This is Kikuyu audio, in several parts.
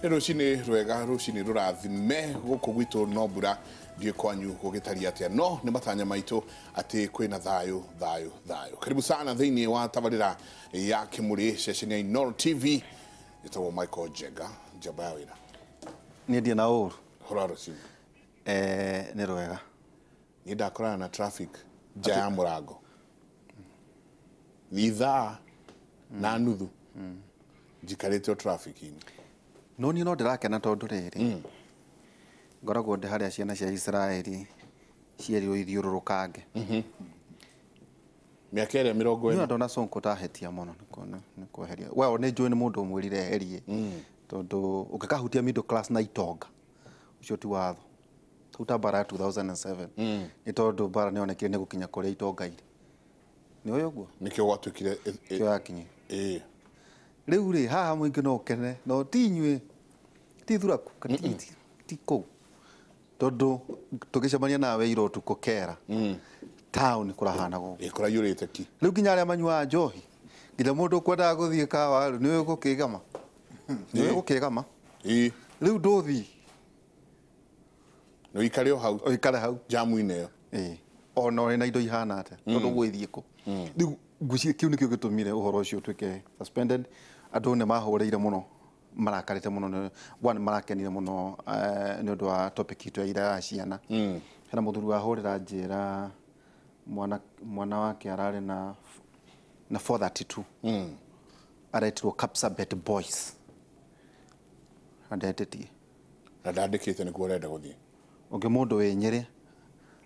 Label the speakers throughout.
Speaker 1: Nĩ rũcinĩ rwega, rũcinĩ rũrathime gũkũ gwitũ no mbura ndiĩ kwanyu gũgĩtariĩ atĩa, no nĩ matanya maitũ atĩ kwĩna thayũ thayũ thayũ. Karibu sana thĩinĩ wa tabarĩra ya Kĩmũrĩ ceceni ya Inooro TV. Njĩtagwo Michael Njenga, njamba ya wĩra.
Speaker 2: Niĩ ndirĩ na ũru.
Speaker 1: Ũhoro wa rũcinĩ?
Speaker 2: Nĩ rwega.
Speaker 1: Niĩ ndakorana na traffic nja ya mũrango ithaa na nuthu njikarĩte o traffic-inĩ.
Speaker 2: No niĩ no ndĩrakena tondũ rĩrĩ, ngoragwo ndĩ harĩa ciana cia Isiraeli cierirwo ithiũrũrũkange.
Speaker 1: Mĩaka ĩrĩa mĩrongo ĩna.
Speaker 2: Niĩ ndona Sonko tahetia mũno nĩ kweheria. Well, nĩ njũĩ nĩ mũndũ ũmwĩrire eherie tondũ ũngĩkahutia middle class na itonga ũcio ti watho. Rĩu ta mbara ya 2007 nĩ tondũ mbara nĩ yonekire nĩ gũkinya kũrĩa itonga irĩ. Nĩ ũĩ ũguo?
Speaker 1: Nĩkĩo gwatuĩkire
Speaker 2: Kĩo yakinyire. Rĩu rĩ haha mũingĩ no ũkene no ti inyuĩ ti thuraku ti kũu tondũ tũgĩcemania nawe ira ũtukũ kera town kũrahana gũkũ.
Speaker 1: Kũraiyũrĩte ki.
Speaker 2: Rĩu nginya arĩa manyuaga njohi nginya mũndũ ũkwendaga gũthiĩ kawa rĩ nĩ ũĩ gũkĩgama. Nĩ ũĩ gũkĩgama. Rĩu ndũthiĩ.
Speaker 1: Nĩ ũikare o hau.
Speaker 2: Ũikare hau.
Speaker 1: Jamu-inĩ ĩyo.
Speaker 2: Ona ũrĩ na indo ihana atĩa tondũ ũgũgĩthiĩ kũ. Rĩu ngwĩciria kĩu nĩkĩo gĩtũmire ũhoro ũcio ũtuĩke suspended. Andũ nĩ mahũrĩire mũno, marakarĩte mũno, one marakenire mũno nĩ ũndũ wa topic itũ ya ira ya ciana. Hena mũthuri wahũrĩra njĩra mwana wake ararĩ na 432. Aretirwo Kapsabet Boys. Na ndetĩtie.
Speaker 1: Na ndandĩkĩte nĩkuo ũrenda gũthiĩ.
Speaker 2: Ũngĩ mũndũ wĩ Nyĩrĩ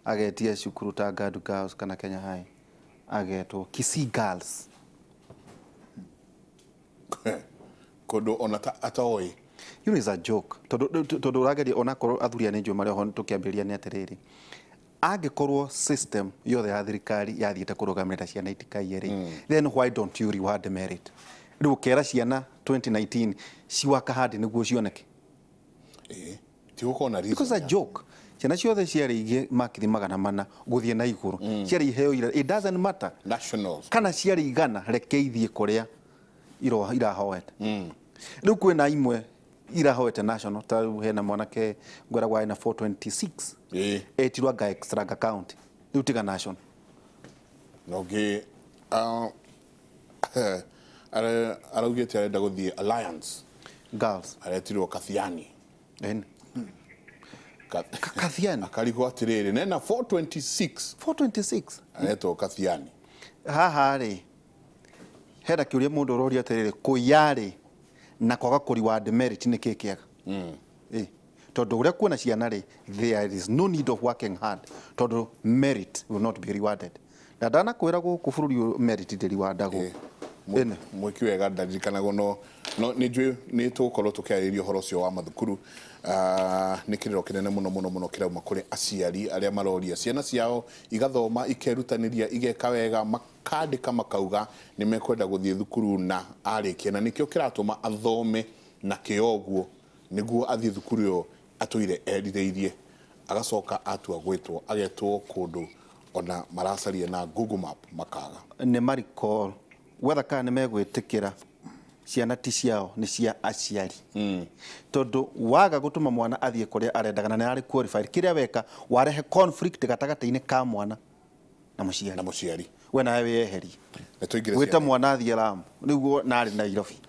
Speaker 2: agetia cukuru ta Gadu Girls kana Kenya High agetwo Kisii Girls.
Speaker 1: Kũndũ ona atoĩ.
Speaker 2: You know, it's a joke. Tondũ ũrageria onakorwo athuri a nĩ njũĩ marĩa ho tũkĩambĩrĩria nĩ atĩrĩrĩ, angĩkorwo system yothe ya thirikari yathiĩte kũrũgamĩrĩra ciana itikaiye rĩ, then why don't you reward merit? Rĩu ũkera ciana 2019 ciwaka handi nĩguo cioneke.
Speaker 1: Ti gũkorwo na reason.
Speaker 2: Because a joke. Ciana ciothe ciarĩ igĩ makiri 400 gũthiĩ na igũrũ. Ciarĩ iheo ira, it doesn't matter.
Speaker 1: Nationals.
Speaker 2: Kana ciarĩ igana reke ithiĩ kũrĩa irahoete. Rĩu kwĩna imwe irahoete national, ta rĩu hena mwanake ngweragwo arĩ na 426. Etirwo anga extra county. Rĩu tiga national.
Speaker 1: Na ũngĩ, araugĩte arenda gũthiĩ Alliance
Speaker 2: Girls.
Speaker 1: Aretirwo Kathiani.
Speaker 2: Kathiani.
Speaker 1: Akarigwo atĩrĩrĩ, nena 426.
Speaker 2: 426.
Speaker 1: Aretwo Kathiani.
Speaker 2: Haha rĩ, hena kĩũria mũndũ ũroria atĩrĩrĩ, kũiya rĩ na kwaga kũ reward merit nĩ kĩ kĩega? Tondũ ũrĩa kuona ciana rĩ, there is no need of working hard tondũ merit will not be rewarded. Na ndanakwĩra gũkũ bũrũri ũyũ merit ndĩriwardagwo.
Speaker 1: Mwĩki wega ndaririkanagwo no nĩ njũĩ nĩ tũgũkorwo tũkĩarĩrĩria ũhoro ũcio wa mathukuru. Nĩ kĩrĩro kĩnene mũno mũno mũno kĩrauma kũrĩ aciari arĩa maroria ciana ciao igathoma ikerutanĩria igeka wega makandĩka makauga nĩ mekwenda gũthiĩ thukuru na arĩkia, na nĩkĩo kĩratũma athome na kĩo ũguo nĩguo athiĩ thukuru ĩyo atũire erirĩirie, agacoka atua gwĩtwo agetwo kũndũ ona maracaria na Google Map makaga.
Speaker 2: Nĩ maricall wetha kana nĩ megwĩtĩkĩra ciana ti ciao nĩ cia aciari. Tondũ waga gũtũma mwana athiĩ kũrĩa arendaga na nĩ arĩ qualified, kĩrĩa weka warehe conflict gatagatĩ-inĩ ka mwana na mũciari.
Speaker 1: Na mũciari.
Speaker 2: We nawe wĩyeherie.
Speaker 1: Nĩ tũingĩre
Speaker 2: Wĩte
Speaker 1: ciana.
Speaker 2: mwana athiĩ Lamu. Rĩu na arĩ Nairobi.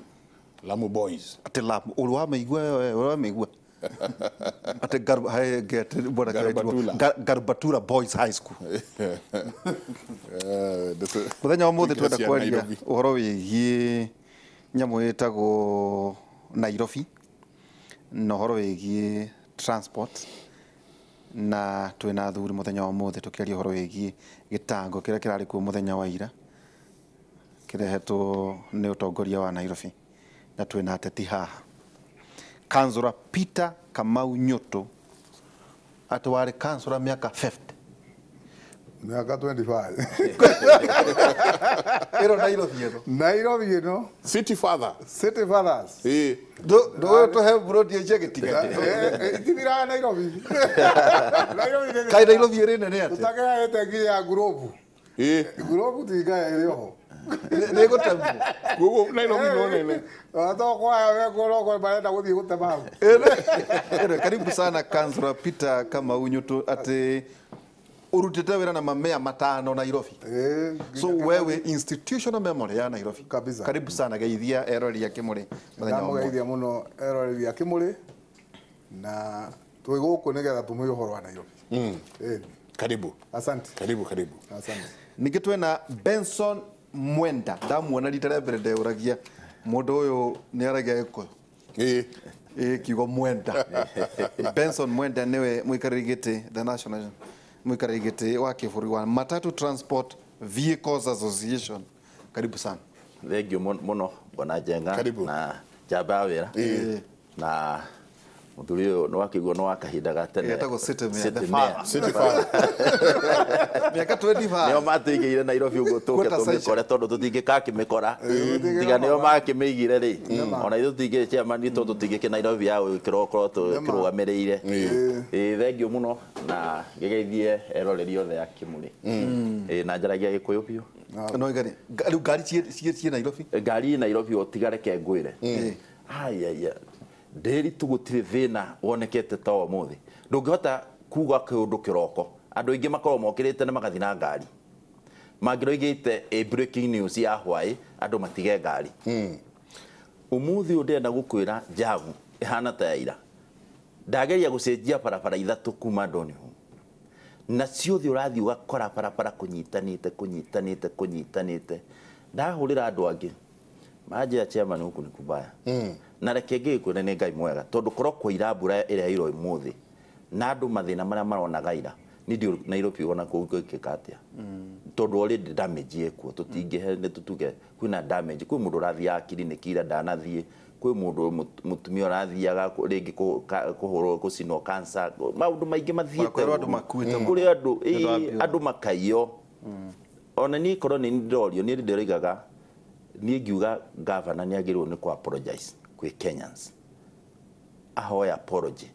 Speaker 1: Lamu Boys.
Speaker 2: Atĩ Lamu, ũrĩ wamĩigua we, ũrĩ wamĩigua? Atĩ hai, get, bwana
Speaker 1: Garbatula.
Speaker 2: Garbatula Boys High School. Mũthenya wa ũmũthĩ
Speaker 1: Tũingĩre
Speaker 2: twenda
Speaker 1: ciana
Speaker 2: kwaria
Speaker 1: Nairobi.
Speaker 2: ũhoro wĩgiĩ nyamũ ĩtagwo Nairobi na ũhoro wĩgiĩ transport, na twĩna athuri mũthenya wa ũmũthĩ tũkĩaria ũhoro wĩgiĩ gĩtango kĩrĩa kĩrarĩ kuo mũthenya wa ira kĩrehetwo nĩ ũtongoria wa Nairobi, na twĩna ateti haha. Councillor Peter Kamau Nyutu atĩ warĩ councillor mĩaka 50.
Speaker 3: Miaka 25.
Speaker 2: Ĩno Nairobi ĩno.
Speaker 3: Nairobi ĩno.
Speaker 1: City Father.
Speaker 3: City Fathers.
Speaker 2: Ndũĩ tũhe brodi ĩnjie gĩtiga.
Speaker 3: Itithiraga Nairobi. Nairobi nĩ
Speaker 2: Kaĩ Nairobi ĩrĩ nene atĩa?
Speaker 3: Tũtakĩgaĩte nginya ya Ngurubu. Ngurubu tingaya ĩrĩ oho.
Speaker 2: Nĩ gũtemwo.
Speaker 1: Koguo Nairobi no nene.
Speaker 3: To kwa we marenda gũthiĩ gũtema hau.
Speaker 2: Anyway, karibu sana Councillor Peter Kamau Nyutu atĩ urutite wĩra na mamea 5 Nairobi. So wewe institutional memory ya Nairobi.
Speaker 3: Kabisa.
Speaker 2: Karibu sana geithia erori ya Kimuri muthenya wa ũmũthĩ.
Speaker 3: Ndamũgeithia mũno eroreri a Kimuri na twĩ gũkũ nĩgetha tũmũhe ũhoro wa Nairobi.
Speaker 1: Karibu.
Speaker 3: Asante.
Speaker 1: Karibu karibu.
Speaker 3: Asante.
Speaker 2: Ningĩ twĩna Benson Mwenda ndamuona rita rĩa mbere ndeũragia mũndũ ũyũ nĩ aragia Gĩkũyũ. Ĩ kiugo Mwenda. Benson Mwenda nĩwe mũikarĩri gĩtĩ the national mũikarĩri gĩtĩ wa kĩbũrũri wa Matatu Transport Vehicles Association. Karibu sana.
Speaker 4: Thank you mũno bwana Njenga
Speaker 1: Karibu.
Speaker 4: na njamba ya wĩra na mũthuri ũyũ nĩ wakĩiguo nĩ wa kahinda ga tene.
Speaker 2: Etagwo City Mayor, the
Speaker 4: City Mayor.
Speaker 2: father.
Speaker 1: City Father.
Speaker 2: Mĩaka 25.
Speaker 4: Nĩo matũigĩire Nairobi ũguo tũke
Speaker 2: Quarter
Speaker 4: tũmĩkore tondũ tũtingĩkakĩmĩkora tiga nĩo makĩmĩigire rĩ ona ithuĩ tũtingĩ chairman witũ tũtingĩkĩ Nairobi ya kĩroko tũkĩrũgamĩrĩire. Ĩĩ thank you mũno na ngĩgeithie eroreri othe a Kimuri. Ĩĩ na njaragia Gĩkũyũ biũ.
Speaker 2: No igari rĩu ngari ciĩ Nairobi.
Speaker 4: Ngari Nairobi ũtigareke ngwĩre. Aya ndĩri tu gũtirĩ thĩna wonekete ta ũmũthĩ. Ndũngĩhota kuga kĩũndũ kĩroko. Andũ aingĩ makoragwo mokĩrĩte na magathiĩ na ngari. Mangĩroigĩte a breaking news ya hwaĩ andũ matige ngari. Ũmũthĩ ũyũ ndĩrenda gũkwĩra njamu ĩhana ta ya ira. Ndageria gũcenjia barabara 3 kuma Donholm. Na ciothe ũrathiĩ ũgakora barabara kũnyitanĩte kũnyitanĩte kũnyitanĩte. Ndahũrĩra andũ angĩ manjĩra chairman gũkũ nĩ kubaya. Na reke ngĩkwĩre nĩ Ngai mwega tondũ korwo kwaira mbura ĩrĩa ĩro ũmũthĩ na andũ mathĩna marĩa maronaga ira nĩ ndiũĩ Nairobi ona kũngĩkĩka atĩa. Tondũ already damage ĩkuo tũtingĩhe nĩ tũtuge kwĩna damage kwĩ mũndũ ũrathiaga kiriniki ira ndanathiĩ kwĩ mũndũ mũtumia ũrathiaga rĩngĩ kũhũrwo gũcinwo cancer maũndũ maingĩ mathiĩte
Speaker 2: Kũrĩ andũ makuĩte mũno.
Speaker 4: kũrĩ andũ
Speaker 2: Nĩ ũndũ wa mbura.
Speaker 4: andũ makaiyo. Ona niĩ korwo nĩ ndĩrorio niĩ ndĩroigaga niĩ ngiuga governor nĩ agĩrĩirwo nĩ kũ apologize kwĩ Kenyans. Ahoya apology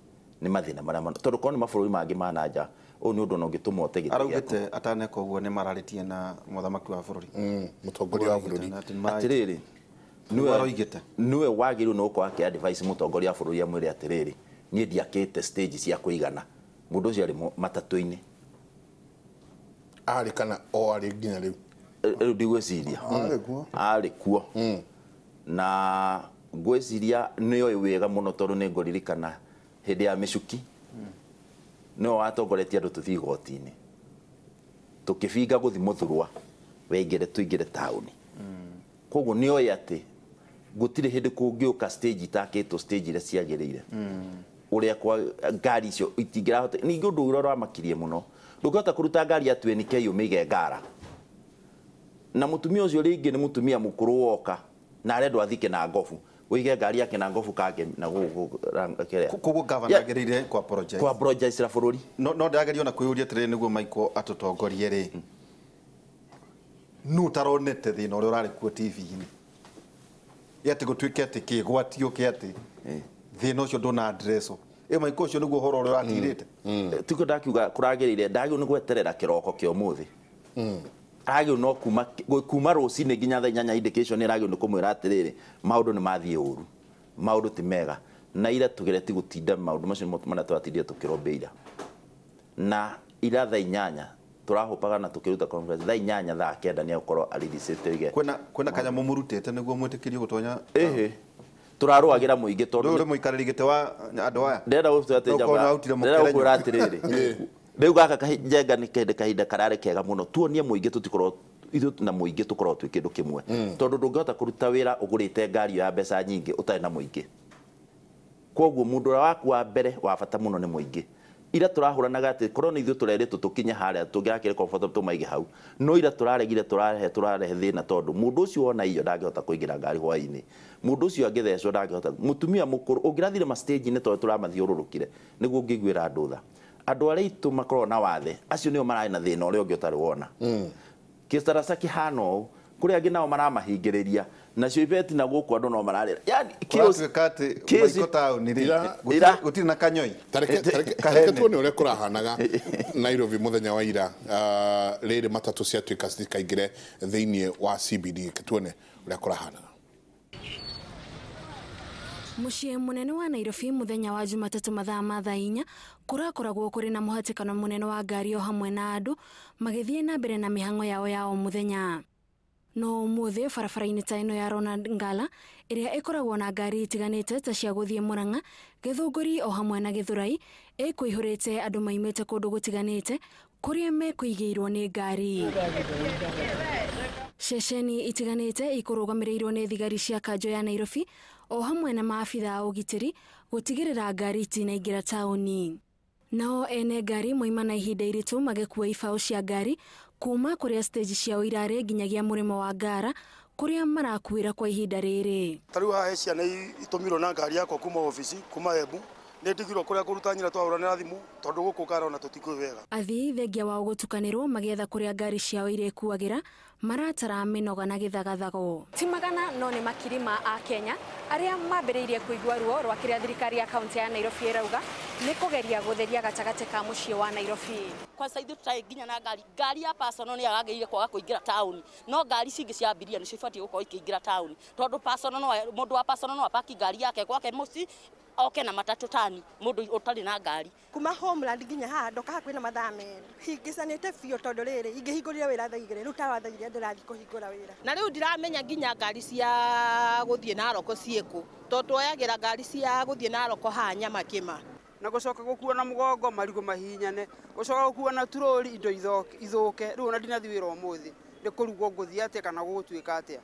Speaker 4: nĩ mathĩna marĩa tondũ korwo nĩ mabũrũri mangĩ ma na nja ũyũ nĩ ũndũ ona ũngĩtũma ũte gĩtĩ gĩaku.
Speaker 2: Araugĩte ataneka ũguo nĩ mararĩtie na mũthamaki wa bũrũri.
Speaker 1: Mũtongoria wa bũrũri.
Speaker 4: Atĩrĩrĩ
Speaker 2: Nĩwe aroigĩte.
Speaker 4: Nĩwe wagĩrĩirwo nĩ gũkorwo akĩ advise mũtongoria wa bũrũri amwĩre atĩrĩrĩ niĩ ndiakĩte stage cia kũigana. Mũndũ ũcio arĩ matatũ-inĩ.
Speaker 1: Arĩ kana o arĩ nginya rĩu?
Speaker 4: Rĩu ndigwĩciria.
Speaker 3: Arĩ kuo.
Speaker 4: Arĩ kuo. Na ngwĩciria nĩoĩ wega mũno tondũ nĩ ngũririkana hĩndĩ ya mĩcuki nĩwe watongoretie andũ tũthiĩ igoti-inĩ tũkĩbinga gũthiĩ Mũthurwa weingĩre tũingĩre taũni. Koguo nĩoĩ atĩ gũtirĩ hĩndĩ kũngĩũka stage itakĩtwo stage iria ciagĩrĩire. Ũrĩa kwa ngari icio itingĩrahota. Ningĩ ũndũ ũrĩa ũramakirie mũno ndũngĩhota kũruta ngari ya 20K ũmĩige ngara. Na mũtumia ũcio rĩngĩ nĩ mũtumia mũkũrũ woka na arendwo athike na ngobu ũige ngari yake na ngobu kake na gũkũ kĩrĩa.
Speaker 2: Koguo governor agĩrĩire kũ apologize.
Speaker 4: Kũ apologize na bũrũri.
Speaker 2: No ndĩrageria ona kwĩyũria atĩrĩrĩ nĩguo Michael atũtongorie rĩ. Nũ ũtaronete thĩna ũrĩa ũrarĩ kuo TV-inĩ? Ĩ atĩ gũtuĩke atĩ kĩgwatio kĩa atĩ thĩna ũcio ndũna address-o. Ĩ Michael ũcio nĩguo ũhoro ũrĩa ũratirĩte.
Speaker 4: Tiko ndakiuga kũragĩrĩire ndagĩrĩirwo nĩ gweterera kĩroko kĩa ũmũthĩ. Agĩrĩirwo no kuma rũcinĩ nginya thaa 8 indication nĩ ĩragĩrĩirwo nĩ kũmwĩra atĩrĩrĩ maũndũ nĩ mathiĩ ũru maũndũ ti mega na ira tũgereti gũtinda maũndũ macio nĩmo marĩa tũratindire tũkĩrombe ira. Na ira thaa 8 tũrahũpaga na tũkĩruta conference thaa 8 thaa 9 nĩ egũkorwo areleasĩte ige.
Speaker 2: Kwĩna kanyamũ mũrutĩte nĩguo mwĩtĩkĩrio gũtonya?
Speaker 4: Ĩhĩ. Tũrarũagĩra mũingĩ tondũ
Speaker 2: Rĩu ũrĩ mũikarĩri gĩtĩ wa andũ aya?
Speaker 4: Ndĩrenda gũtua atĩ
Speaker 2: Ũkorwo
Speaker 4: njamba,
Speaker 2: nĩ warutire
Speaker 4: ndĩrenda
Speaker 2: mũkerenyo.
Speaker 4: gũkwĩra atĩrĩrĩ. Rĩu gaka Njenga nĩ kĩndũ kahinda kararĩ kega mũno. Tuonie mũingĩ tũtikorwo ithuĩ na mũingĩ tũkorwo twĩ kĩndũ kĩmwe. Tondũ ndũngĩhota kũruta wĩra ũgũrĩte ngari ya mbeca nyingĩ ũtarĩ na mũingĩ. Koguo mũndũ ũrĩa waku wa mbere wa bata mũno nĩ mũingĩ. Ira tũrahũranaga atĩ korwo nĩ ithuĩ tũrerĩtwo tũkinye harĩa tũngĩrakĩrĩ comfortable tũmaige hau. No ira tũraregire tũrarehe thĩna tondũ mũndũ ũcio wona irio ndangĩhota kũingĩra ngari hwaĩ-inĩ. Mũndũ ũcio angĩthecwo ndangĩhota. Mũtumia mũkũrũ ũngĩrathire ma stage-inĩ tondũ tũramathiũrũrũkire nĩguo ũngĩiguĩra andũ tha. Andũ arĩa aitũ makoragwo na wathe acio nĩo mararĩ na thĩna ũrĩa ũngĩ ũtarĩ wona. Kĩcaraca kĩhana ũũ Kũrĩ angĩ nao maramahingĩrĩria nacio ibeti na gũkũ andũ no mararĩra. Yani
Speaker 2: kĩratuĩka atĩ maiko taũni rĩ gũtirĩ na kanyoi.
Speaker 1: Tareke tuone ũrĩa kũrahanaga Nairobi mũthenya wa ira rĩrĩ matatũ ciatuĩka citikaingĩre thĩinĩ wa CBD. Tuone ũrĩa kũrahanaga.
Speaker 5: Muciĩ munene wa Nairobi muthenya wa Jumatatu mathaa ma thaa inya kũrakoragwo kũrĩ na mũhatĩkano mũnene wa ngari o hamwe na andũ magĩthiĩ na mbere na mĩhang'o yao ya o mũthenya. No ũmũthĩ barabara-inĩ ta ĩno ya Ronald Ngala ĩrĩa ĩkoragwo na ngari itiganĩte ta cia gũthiĩ Murang'a, Gĩthũngũri o hamwe na Gĩthũrai ĩkũihũrĩte andũ maimĩte kũndũ gũtiganĩte kũrĩa mekũigĩirwo nĩ ngari. Ceceni itiganĩte ikũrũgamĩrĩirwo nĩ thigari cia kanjũ ya Nairobi o hamwe na maabitha a ũgitĩri gũtigĩrĩra ngari itinaingĩra taũni. Nao ene ngari moima na ihinda iritũ magĩkua ibaũ cia ngari kuma kũrĩa stage ciao irarĩ nginyagia mũrĩmo wa Ngara kũrĩa marakuĩra kwa ihinda rĩrĩ.
Speaker 6: Ta rĩu haha he ciana itũmirwo na ngari yakwa kuma obici kuma Embu nĩ ndigirwo kũrĩa kũruta nyina twahũranĩra thimũ tondũ gũkũ Ngara ona tũtikũĩ wega.
Speaker 5: Athii thengia wao gũtukanĩrwo magĩetha kũrĩa ngari ciao irĩkuagĩra maratara mĩnoga na gĩthagathago. Ti magana no nĩ makiri ma Akenya arĩa mambĩrĩirie kũigua ruo rwa kĩrĩa thirikari ya kaunti ya Nairobi ĩrauga nĩ kũgeria gũtheria gatagatĩ ka mũciĩ wa Nairobi.
Speaker 7: Kwanza ithuĩ tũtarĩ nginya na ngari, ngari ya personal nĩ yagagĩrĩire kwaga kũingĩra taũni, no ngari cingĩ cia abiria nĩcio ibatiĩ gũkorwo ikĩingĩra taũni tondũ personal no mũndũ wa personal no apaki ngari yake gwake mũciĩ oke na matatũ tani mũndũ ũtarĩ na ngari.
Speaker 8: Kuma homeland nginya haha ndoka hakuhĩ na mathaa merĩ hingicanĩte biũ tondũ rĩrĩ ingĩhingũrire wĩra thaa igĩrĩ rĩu tawa thaa igĩrĩ ndĩrathiĩ kũhingũra wĩra.
Speaker 9: Na rĩu ndiramenya nginya ngari cia gũthiĩ Naroko ciĩkũ tondũ tuoyagĩra ngari cia gũthiĩ Naroko haha Nyamakĩma.
Speaker 10: Na gũcoka gũkua na mũgongo marigũ mahihinyane, gũcoka gũkua na turori indo ithũke, rĩu ona ndinathiĩ wĩra ũmũthĩ nĩ kũrugwo ngũthiĩ atĩa kana gũgũtuĩka atĩa.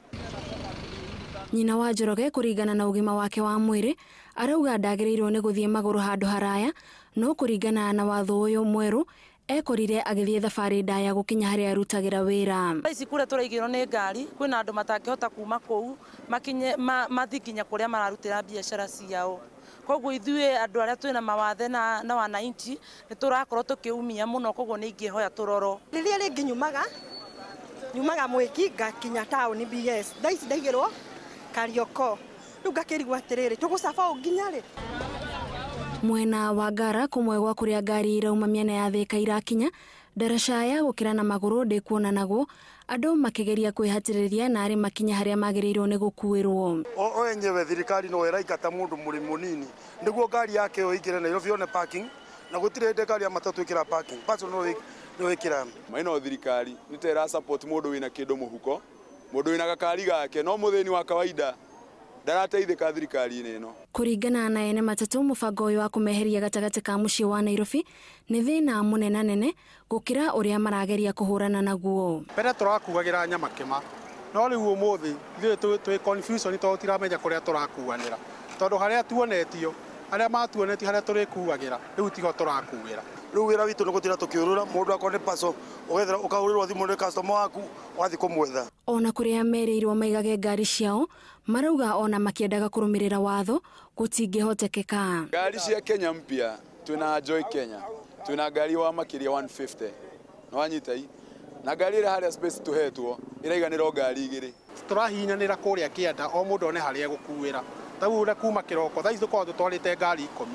Speaker 5: Nyina wa Njoroge kũringana na ũgima wake wa mwĩrĩ arauga ndagĩrĩirwo nĩ gũthiĩ magũrũ handũ haraya no kũringana na watho ũyũ mwerũ ekorire agĩthiĩ thabarĩ ndaya gũkinya harĩa arutagĩra wĩra.
Speaker 11: Thaa ici kũrĩa tũraigĩrwo nĩ ngari kwĩna andũ matangĩhota kuma kũu makinye mathiĩ nginya kũrĩa mararutĩra biacara ciao. Koguo ithuĩ andũ arĩa twĩna mawathe na wananchi nĩ tũrakorwo tũkĩumia mũno koguo nĩ ingĩhoya tũrorwo.
Speaker 8: Rĩrĩa rĩngĩ nyumaga mwĩki ngakinya taũni BS thaa ici ndaigĩrwo Karioko rĩu ngakĩrigwo atĩrĩrĩ tũgũcaba ũ nginya rĩ.
Speaker 5: Mwena wa Ngara kũmwe gwa kũrĩa ngari irauma mĩena ya Thika irakinya ndaraca ya gũkĩra na magũrũ ndĩkuonanagwo andũ makĩgeria kwĩhatĩrĩria na arĩ makinya harĩa magĩrĩirwo nĩ gũkuĩrwo.
Speaker 6: O enyewe thirikari no ĩraingata mũndũ mũrĩmi mũnini nĩguo ngari yake ĩyo ĩingĩre Nairobi yone parking na gũtirĩ hĩndĩ ngari ya matatũ ĩkĩra parking personal no ĩkĩra.
Speaker 12: Maino thirikari nĩ ta ĩra support mũndũ wĩna kĩndũ mũhuko mũndũ wĩna gakari gake no mũthĩni wa kawaida ndarateithĩka thirikari-inĩ ĩno.
Speaker 5: Kũringana na ene matatũ mũbango ũyũ wa kũmeheria gatagatĩ ka mũciĩ wa Nairobi nĩ thĩna mũnenanene gũkĩra ũrĩa marageria kũhũrana naguo.
Speaker 13: Mbere tũrakuagĩra Nyamakĩma no rĩu ũmũthĩ ithuĩ twĩ confusion tondũ tũtiramenya kũrĩa tũrakuanĩra tondũ harĩa tuonetio arĩa matuonetie harĩa tũrĩkuagĩra rĩu tiho tũrakuĩra.
Speaker 6: Rĩu wĩra witũ nĩ gũtinda tũkĩũrũra mũndũ akorwo nĩ paso ũgethera ũkahũrĩrwo thimũ nĩ customer waku ũgathiĩ kũmwetha.
Speaker 5: Ona kũrĩa merĩirwo maigage ngari ciao marauga ona makĩendaga kũrũmĩrĩra watho gũtingĩhotekeka.
Speaker 12: Ngari cia Kenya mpya twĩna Joy Kenya twĩna ngari wa makĩria 150 na wanyita i na ngari ĩrĩa harĩa space tũhetwo ĩraiganĩra ngari igĩrĩ.
Speaker 13: Tũrahinyanĩra kũrĩa kĩanda o mũndũ one harĩa egũkuĩra ta rĩu kuma kĩroko thaa ici tũkoragwo tũtwarĩte ngari 10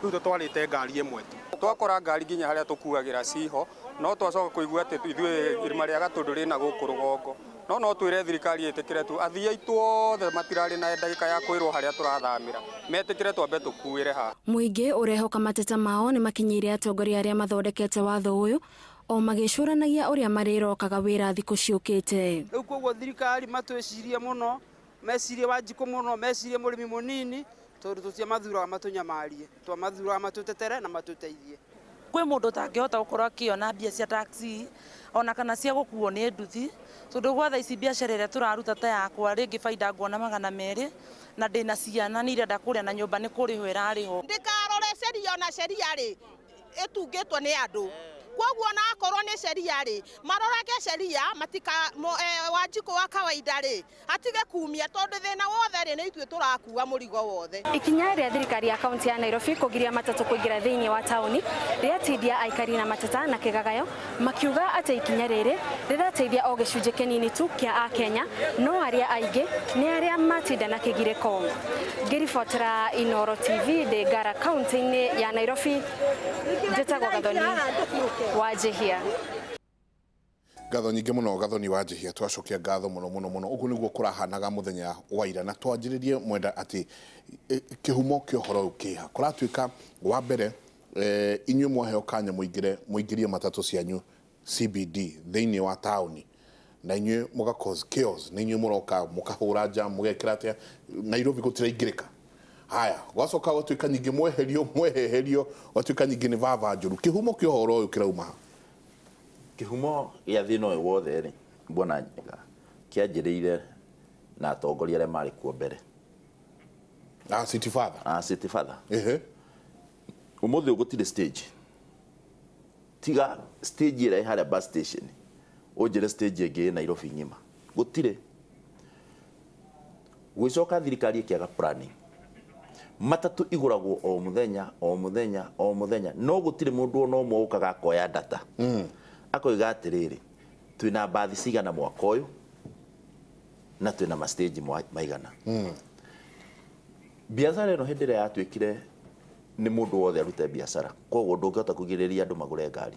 Speaker 13: rĩu tũtwarĩte ngari ĩmwe tu.
Speaker 14: Twakora ngari nginya harĩa tũkuagĩra ciho no twacoka kũigua atĩ ithuĩ irima rĩa Gatũndũ rĩna gũkũ rũgongo no twĩre thirikari ĩtĩkĩre tu athii aitũ othe matirarĩ na ndagĩka ya kwĩrwo harĩa tũrathamĩra metĩkĩre twambe tũkuĩre haha.
Speaker 5: Mũingĩ ũrehoka mateta mao nĩ makinyĩire atongoria arĩa mathondekete watho ũyũ o magĩcũranagia ũrĩa marĩrokaga wĩra thikũ ciũkĩte.
Speaker 10: Rĩu koguo thirikari matwĩcirie mũno mecirie Wanjikũ mũno mecirie mũrĩmi mũnini tondũ tũtiamathuraga matũnyamarie twamathuraga matũtetere na matũteithie.
Speaker 11: Kwĩ mũndũ ũtangĩhota gũkorwo akĩona mbia cia taxi ona kana cia gũkuo nĩ nduthi tondũ gwa thaa ici biacara ĩrĩa tũraruta ta yakwa rĩngĩ baida nguona 200 na ndĩna ciana nĩ irenda kũrĩa na nyũmba nĩ kũrĩhwo ĩrarĩhwo.
Speaker 9: Ndĩkarore sheria ona sheria rĩ ĩtungĩtwo nĩ andũ Koguo na akorwo nĩ sheria rĩ, marorage sheria matika Wanjikũ wa kawaida rĩ atige kumia, tondũ thĩna wothe rĩ nĩ ithuĩ tũrakua mũrigo wothe.
Speaker 5: Ikinya rĩa thirikari ya kaunti ya Nairobi kũgiria matatũ kũingĩra thĩinĩ wa taũni rĩatindia aikari na mateta na kĩgagayo, makiuga atĩ ikinya rĩrĩ rĩrateithia o gĩcunjĩ kĩnini tu kĩa Akenya, no arĩa aingĩ nĩ arĩa matinda na kĩgirĩko. Ngĩribotera Inooro TV ndĩ Ngara kaunti-inĩ ya Nairobi, njĩtagwo Gathoni Wanjihia.
Speaker 1: Ngatho nyingĩ mũno Gathoni Wanjihia, twacokia ngatho mũno mũno mũno. Ũguo nĩguo kũrahanaga mũthenya wa ira, na twanjĩrĩrie mwenda atĩ kĩhumo kĩa ũhoro ũyũ kĩha kũratuĩka wa mbere, inyuĩ mwaheo kanya mũingĩrie matatũ cianyu CBD thĩinĩ wa taũni, na inyuĩ mũga cause chaos, na inyuĩ mũroka mũkahũra jam, mũgekĩra atĩa Nairobi gũtiraingĩrĩka. Haya, gwacoka gwatuĩka nyingĩ mweherio mweheherio, gwatuĩka nyingĩ nĩ vava njũru. Kĩhumo kĩa ũhoro ũyũ kĩrauma ha?
Speaker 4: Kĩhumo gĩa thĩna ũyũ wothe rĩ, mbona kĩanjĩrĩire na atongoria arĩa marĩ kuo mbere.
Speaker 1: City Father.
Speaker 4: City Father. Ũmũthĩ gũtirĩ stage. Tiga stage ĩrĩa ĩ harĩa bus station. Ũnjĩre stage ĩngĩ ĩ Nairobi ng'ima. Gũtirĩ. Gũgĩcoka thirikari ĩkĩaga planning. Matatũ igũragwo o mũthenya o mũthenya o mũthenya, no gũtirĩ mũndũ ona ũmwe ũkaga akoya data. Akoiga atĩrĩrĩ, twĩna mbathi cigana mwaka ũyũ na twĩna ma stage maigana. Biacara ĩno hĩndĩ ĩrĩa yatuĩkire nĩ mũndũ wothe arute biacara, koguo ndũngĩhota kũgirĩrĩria andũ magũre ngari.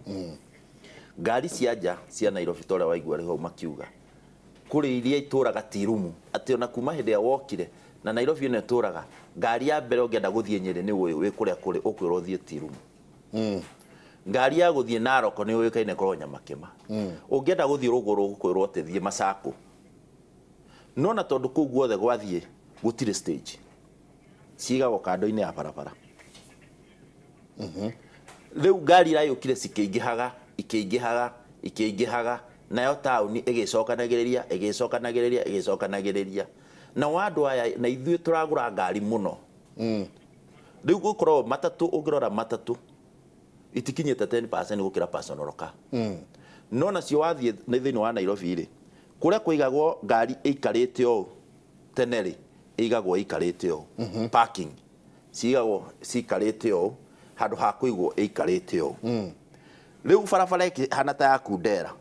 Speaker 4: Ngari cia nja cia Nairobi ta ũrĩa waigua rĩ hau makiuga, kũrĩ iria itũraga tirumu, atĩ ona kuma hĩndĩ ĩrĩa wokire na Nairobi ĩno ĩtũraga, ngari ya mbere ũngĩenda gũthiĩ Nyĩrĩ nĩ ũĩ wĩ kũrĩa kũrĩ ũkwĩrwo ũthiĩ tirumu. Ngari ya gũthiĩ Narok nĩ ũĩkaine ĩkoragwo Nyamakĩma. Ũngĩenda gũthiĩ Rũgũrũ ũkwĩrwo atĩ thiĩ Masako. No na tondũ kũu guothe gwathiĩ gũtirĩ stage, cigagwo kando-inĩ ya barabara. Rĩu ngari irayũkire cikĩingĩhaga ikĩingĩhaga ikĩingĩhaga, nayo taũni ĩgĩcokanagĩrĩria ĩgĩcokanagĩrĩria ĩgĩcokanagĩrĩria. Na andũ aya na ithuĩ tũragũra ngari mũno. Rĩu gũkorwo matatũ, ũngĩrora matatũ itikinyĩte 10% gũkĩra personal car. No nacio wathiĩ thĩinĩ wa Nairobi rĩ, kũrĩa kũigagwo ngari ĩikarĩte ũũ tene rĩ, ĩigagwo ĩikarĩte ũũ. Parking cigagwo ciikarĩte ũũ, handũ ha kũigwo ĩikarĩte ũũ. Rĩu barabara ĩkĩhana ta ya Kundera.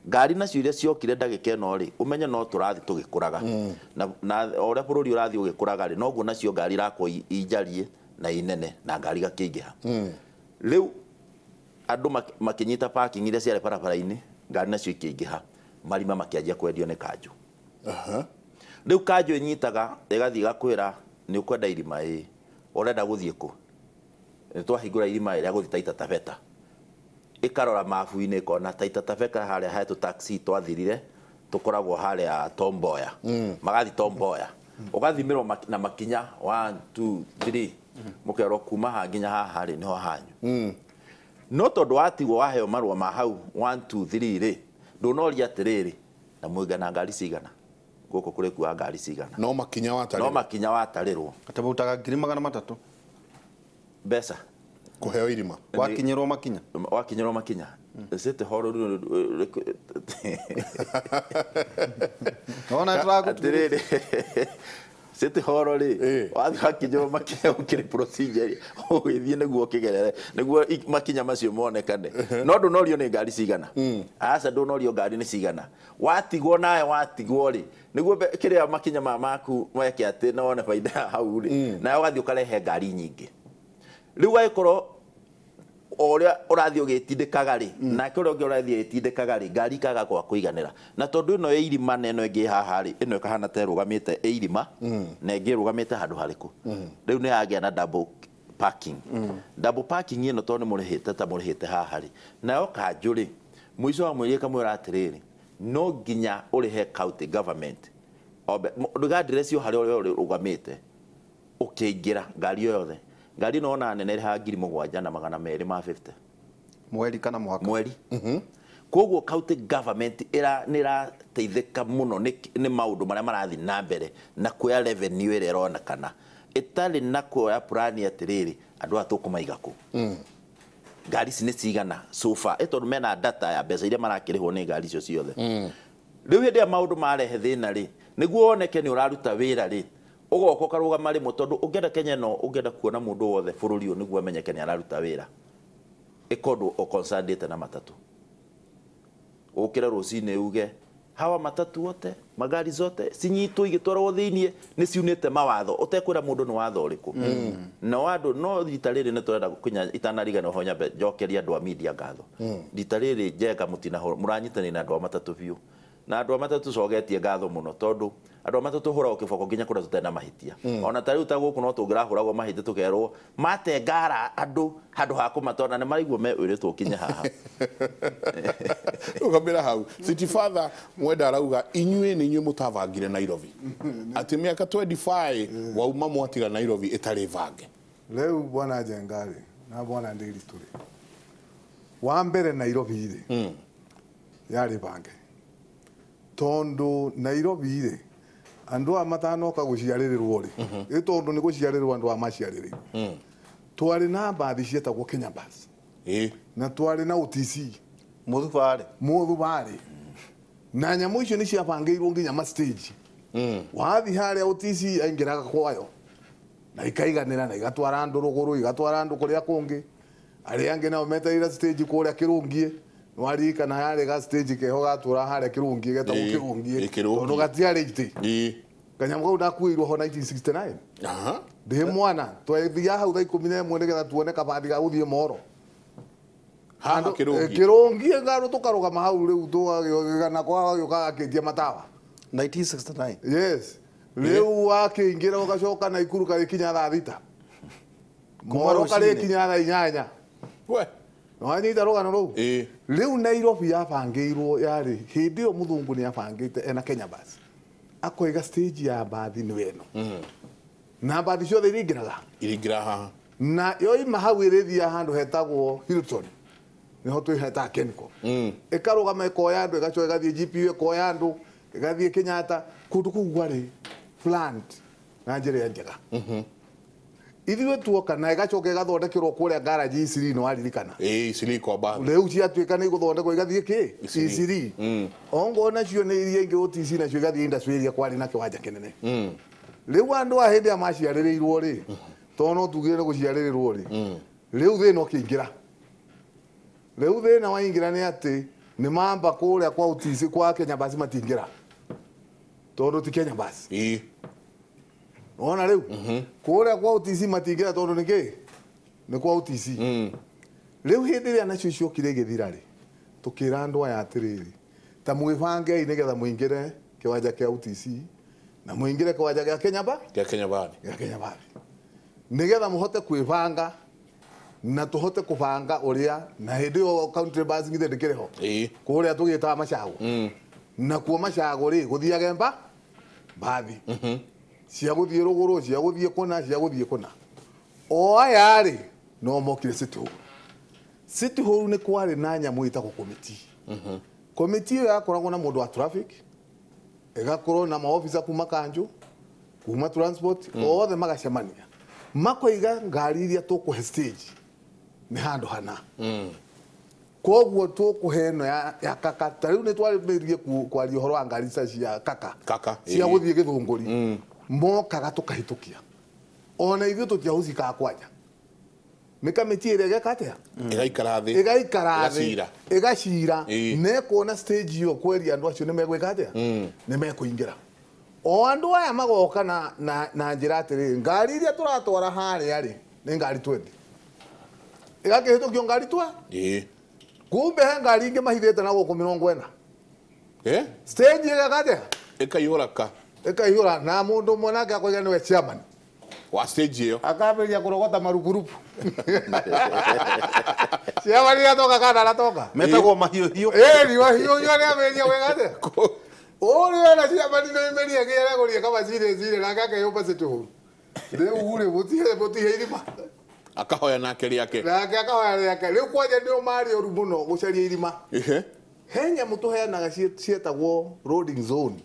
Speaker 4: Ngari nacio iria ciokire ndagĩka ĩno rĩ, ũmenye no tũrathiĩ tũgĩkũraga. Na o ũrĩa bũrũri ũrathiĩ ũgĩkũraga rĩ, noguo nacio ngari irakwo injarie na inene na ngari igakĩingĩha. Rĩu andũ makĩnyita parking iria ciarĩ barabara-inĩ, ngari nacio ikĩingĩha, marima makĩanjia kwendio nĩ kanjũ. Rĩu kanjũ ĩnyitaga ĩgathiĩ ĩgakwĩra nĩ ũkwenda irima ĩ, ũrenda gũthiĩ kũ? Nĩ twahingũra irima rĩa gũthiĩ Taita Taveta. Ĩkarora mabu-inĩ ĩkona Taita Taveta harĩa he tũ-taxi twathirire tũkoragwo harĩa Tom Mboya. Magathiĩ Tom Mboya. Ũgathimĩrwo na makinya 1 2 3, mũkerwo kuma haha nginya haha rĩ nĩho hanyu. No tondũ watigwo waheo marũa ma hau 1 2 3 rĩ, ndũnoria atĩrĩrĩ, na mũigana ngari cigana gũkũ kũrĩ kuwa ngari cigana.
Speaker 1: No makinya watarĩrwo.
Speaker 4: No makinya watarĩrwo.
Speaker 2: Atĩ mautaga 300,000
Speaker 4: mbeca
Speaker 1: kũheo irima.
Speaker 2: Wakinyĩrwo makinya.
Speaker 4: Wakinyĩrwo makinya. City Hall
Speaker 2: Ona
Speaker 4: atĩrĩrĩ, City Hall rĩ, wathiĩ wakinyĩrwo makinya ũkĩrĩ procedure ũgĩthiĩ nĩguo ũkĩgerere nĩguo makinya macio monekane. No ndũnorio nĩ ngari cigana. Aca ndũnorio ngari nĩ cigana. Watigwo nawe watigwo rĩ, nĩguo kĩrĩa makinya ma maku meke atĩ na wone baida hau rĩ, nawe ũgathiĩ ũkarehe ngari nyingĩ. Rĩu agĩkorwo o ũrĩa ũrathiĩ ũgĩtindĩkaga rĩ, nake ũrĩa ũngĩ ũrathiĩ agĩtindĩkaga rĩ, ngari ikaga gwa kũiganĩra. Na tondũ ĩno ĩ irima na ĩno ĩngĩ haha rĩ, ĩno ĩkahana ta ĩrũgamĩte ĩ irima na ĩngĩ ĩrũgamĩte handũ harĩkũ. Rĩu nĩ yagĩa na double parking. Double parking ĩno tondũ nĩ mũrĩhĩte ta mũrĩhĩte haha rĩ, nayo kanjũ rĩ, mũico wa mweri ĩkamwĩra atĩrĩrĩ, no nginya ũrĩhe county government. Ndũgadireci o harĩa ũrĩa ũrũgamĩte ũkĩingĩra ngari o yothe. Ngari ĩno ona nene ĩrĩhaga 7,250
Speaker 2: mweri kana mwaka.
Speaker 4: Mweri. Koguo county government nĩ ĩrateithĩka mũno nĩ maũndũ marĩa marathiĩ na mbere na kuoya revenue ĩrĩa ĩronekana ĩtarĩ na kuoya plan atĩrĩrĩ, andũ aya tũkũmaiga kũ. Ngari ici nĩ cigana so far, ĩ tondũ mena data ya mbeca iria marakĩrĩhwo nĩ ngari icio ciothe. Rĩu hĩndĩ ĩrĩa maũndũ marehe thĩna rĩ, nĩguo woneke nĩ ũraruta wĩra rĩ, ũgoka ũkarũgama rĩmwe, tondũ ũngĩenda Kenya ĩno, ũngĩenda kuona mũndũ wothe bũrũri ũyũ nĩguo amenyeke nĩ araruta wĩra, ĩka ũndũ ũconcernĩte na matatũ. Ũkĩre rũcinĩ uge hawa matatu wote, magari zote cinyitwo igĩtwarwo thĩiniĩ nĩ ciunĩte mawatho, ũtekwĩra mũndũ nĩ watho ũrĩkũ. No andũ no rita rĩrĩ nĩ tũrenda kinya itanariganĩrwo ho, nyambe njokerie andũ a media ngatho. Rita rĩrĩ Njenga mũtinahũra, mũranyitanĩire na andũ a matatũ biũ, na andũ a matatũ cogetie ngatho mũno, tondũ andũ a matatũ hũragwo kĩboko nginya kũrĩa tũtarĩ na mahĩtia. Ona ta rĩu ta gũkũ no tũngĩrahũragwo mahĩtia tũkerwo mate ngara andũ handũ ha kũmatwara, na nĩ maraigua me ũrĩtwo kinya haha.
Speaker 1: Ukamira hau City Father Mwenda arauga inyuĩ nĩ inyuĩ mũtabangire Nairobi, atĩ mĩaka 25 wauma mwatiga Nairobi ĩtarĩ bange.
Speaker 3: Rĩu bwana Njenga rĩ na bwana Ndiritu rĩ, wa mbere Nairobi rĩ yarĩ bange, tondu Nairobi rĩ andu a matanoka guciarĩrĩrwo rĩ, ĩ tondu nĩ guciarĩrĩrwo andu a maciarĩrĩirwo, twarĩ na mbathi cietagwo Kenya Bus na twarĩ na OTC
Speaker 2: Mũthubarĩ.
Speaker 3: Mũthubarĩ, na nyamũ icio nĩ ciabangĩirwo nginya ma stage. Wathi harĩa OTC aingĩraga kwayo na ikaiganĩra na igatwara andũ rũgũrũ, igatwara andũ kũrĩa kũngĩ. Arĩa angĩ nao metereire stage kũrĩa Kĩrũngiĩ, nĩwaririkana harĩ ga stage keho gatũra harĩa Kĩrũngiĩ getagwo Kĩrũngiĩ, tondũ gatiarĩ itĩ. Kanyamũ kau ndakuĩirwo ho 1969. Ndĩ mwana, twathiaga hau thaa 11 nĩgetha tuone kabathi ga gũthiĩ Moro.
Speaker 1: Haha Kĩrũngiĩ.
Speaker 3: Kĩrũngiĩ ngarũ tũkarũgama hau rĩu tũgagĩũka gwagĩũka gakĩtie matawa.
Speaker 2: 1969.
Speaker 3: Yes. Rĩu wakĩingĩra ũgacoka Naikuru karĩkinya thaa 6. Moro karĩkinya thaa 8.
Speaker 1: We.
Speaker 3: Nĩwanyita rũgano rũu? Rĩu Nairobi yabangĩirwo yarĩ hĩndĩ ĩyo mũthũngũ nĩ abangĩte ena Kenya Bus. Akoiga stage ya mbathi nĩ ĩno. Na mbathi ciothe iringĩraga.
Speaker 1: Iringĩra haha.
Speaker 3: Na yoima hau ĩrĩthiaga handũ hetagwo Hilton. Nĩho twĩhetaga Kenco. Ĩkarũgama ĩkoya andũ, ĩgacoka ĩgathiĩ GPU ĩkoya andũ, ĩgathiĩ Kenyatta, kũndũ kũu kwarĩ plant na njĩra ĩrĩa njega. Ithuĩ tuoka na ĩgacoka ĩgathondekerwo kũrĩa garage Isiri, nĩ waririkana.
Speaker 1: Isiri kwa mbathi.
Speaker 3: Rĩu ciatuĩka nĩ igũthondekwo igathiĩ kĩ? Isiri. Ongorwo nacio nĩ iria ingĩ OTC nacio igathiĩ industry ĩrĩa kwarĩ na kĩwanja kĩnene. Rĩu andũ a hĩndĩ ĩrĩa maciarĩrĩirwo rĩ, tondũ no tugire nĩ gũciarĩrĩrwo rĩ, rĩu thĩna ũkĩingĩra. Rĩu thĩna waingĩra nĩ atĩ nĩ mamba kũrĩa kwa OTC kwa Kenya Bus matingĩra, tondũ ti Kenya Bus. Wona rĩu kũrĩa kwa OTC matingĩra tondũ nĩ kĩ? Nĩ kwa OTC. Rĩu hĩndĩ ĩrĩa nacio ciokire igĩthira rĩ, tũkĩra andũ aya atĩrĩrĩ, ta mwĩbangei nĩgetha mũingĩre kĩwanja kĩa OTC na mũingĩre kĩwanja gĩa Kenya Bus.
Speaker 1: Gĩa Kenya Bus.
Speaker 3: Gĩa Kenya Bus. Nĩgetha mũhote kwĩbanga na tũhote kũbanga ũrĩa, na hĩndĩ ĩyo country bus githĩ ndĩkĩrĩ ho. Kũrĩa tũgĩtaga Macago. Nakuo Macago rĩ gũthiage mbathi cia gũthiĩ rũgũrũ, cia gũthiĩ kũna, cia gũthiĩ kũna. O aya rĩ no mokire City Hall. City Hall nĩ kwarĩ na nyamũ ĩtagwo committee. Committee ĩyo yakoragwo na mũndũ wa traffic, ĩgakorwo na maofisa kuma kanjũ, kuma transport, othe magacemania. Makoiga ngari iria tũkũhe stage nĩ handũ hana. Koguo tũkũhe ĩno ya kaka. Ta rĩu nĩ twarĩmĩrie kwaria ũhoro wa ngari cia kaka. Cia gũthiĩ Gĩthũngũri. Mokaga tũkahĩtũkia. Ona ithuĩ tũtiahũcikaga kwanja. Nĩ kamĩtĩ ĩrĩa ĩgeka atĩa?
Speaker 1: Ĩgaikara thĩ.
Speaker 3: Ĩgaikara thĩ. Ĩgacira. Na ĩkona stage ĩyo kweria andũ acio nĩ megwĩka atĩa? Nĩ mekũingĩra. O andũ aya magoka na njĩra atĩrĩrĩ, ngari iria tũratwara harĩa rĩ, nĩ ngari 20. Ĩgakĩhĩtũkio ngari 20. Kumbe he ngari ingĩ mahithĩte na gũkũ 40. Stage ĩgeka atĩa?
Speaker 1: Ĩkaihũra ka.
Speaker 3: Ĩkaihũra na mũndũ ũmwe nake akoiga nĩwe chairman
Speaker 1: wa stage ĩyo.
Speaker 3: Akambĩrĩria kũrogota marupurupu. Chairman nĩatoka kana aratoka?
Speaker 2: Metagwo mahiũhiũ.
Speaker 3: Mahiũhiũ nĩambĩrĩria gwĩka atĩa? Ũrĩa na chairman nĩoimĩria kĩrĩa kama cire nake akeyũmba City Hall. Rĩu rĩ mũtihe irima.
Speaker 1: Akahoya nake rĩake.
Speaker 3: Nake akahoya rĩake. Rĩu kwanja nĩo marĩ ũru mũno gũcaria irima. He nyamũ tũheanaga cietagwo loading zone.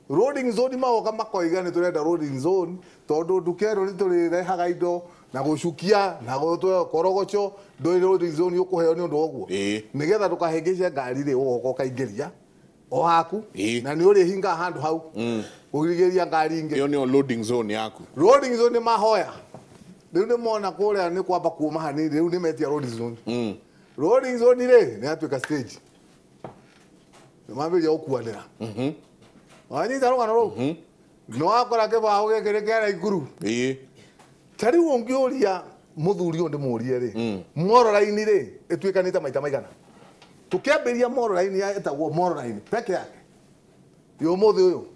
Speaker 3: Loading zone magoka makoiga nĩ tũrenda loading zone tondũ nduka ĩno nĩ tũrĩrehaga indo Na gucukia na gutwa korogocho ndå loading zone ukuheo ni undu woguo nigetha ndukahingice ngari ri ugoka ukaingiria o haku na ni urihinga handu hau ugirigeria ngari ingi
Speaker 1: iyo ni loading zone yaku.
Speaker 3: Loading zone mahoya riu ni mona kuria ni kwamba kuma hanini riu ni metia loading zone. Loading zone ri ni atuika stage ni mambiria gukuanira. Wanyita rugano ruu no akora kibao giki ni kera ikuru. Ta riu ungiuria muthuri uyu ndimurie ri Moro Line ri ituikanite maita maigana tukiambiria Moro Line etagwo Moro Line peke yake yumuthi uyu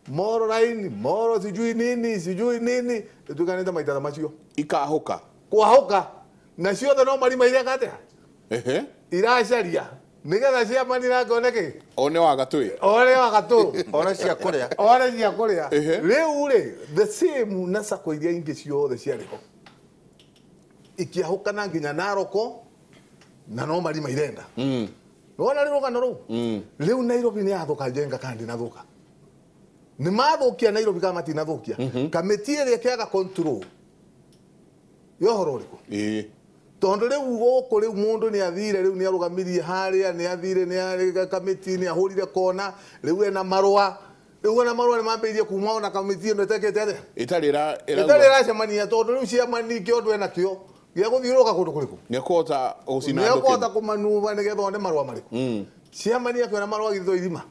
Speaker 3: Moro Line Moro sijui nini ituikanite maita macio
Speaker 1: ikahuka
Speaker 3: kwahuka na ciothe no marima ireka atia iracaria nigetha ciamani nake ki
Speaker 1: one wa gatũ
Speaker 3: one wa gatũ
Speaker 2: one cia kuria
Speaker 3: one cia kuria riu ri the same na sako iria ingi ciothe ciarĩ ho ikiahũkana nginya Naroko na no marima irenda. Nĩwona rĩ rũgano rũu rĩu Nairobi nĩ yathũka Njenga kana ndĩnathũka nĩ mathũkia Nairobi kana matinathũkia kamĩtĩ ĩrĩa ĩkĩaga control ya ũhoro ũrĩkũ tondu riu guku riu mundu ni athire riu ni arugamirie haria ni athire ni ari kamiti ni ahurire kona riu ena marua riu ena marua ni mambirie kuma ona kamiti ino itekete atia
Speaker 1: itari ra
Speaker 3: itari racemania tondu riu ciamani kio ndu ena kio gĩa gũthiũrũrũka kũndũ kũrĩkũ
Speaker 1: nĩ ekũhota gũcina
Speaker 3: andũ nĩ ekũhota kũmanuva nĩgetha one marũa marĩkũ ciamani akĩona marũa githito ithima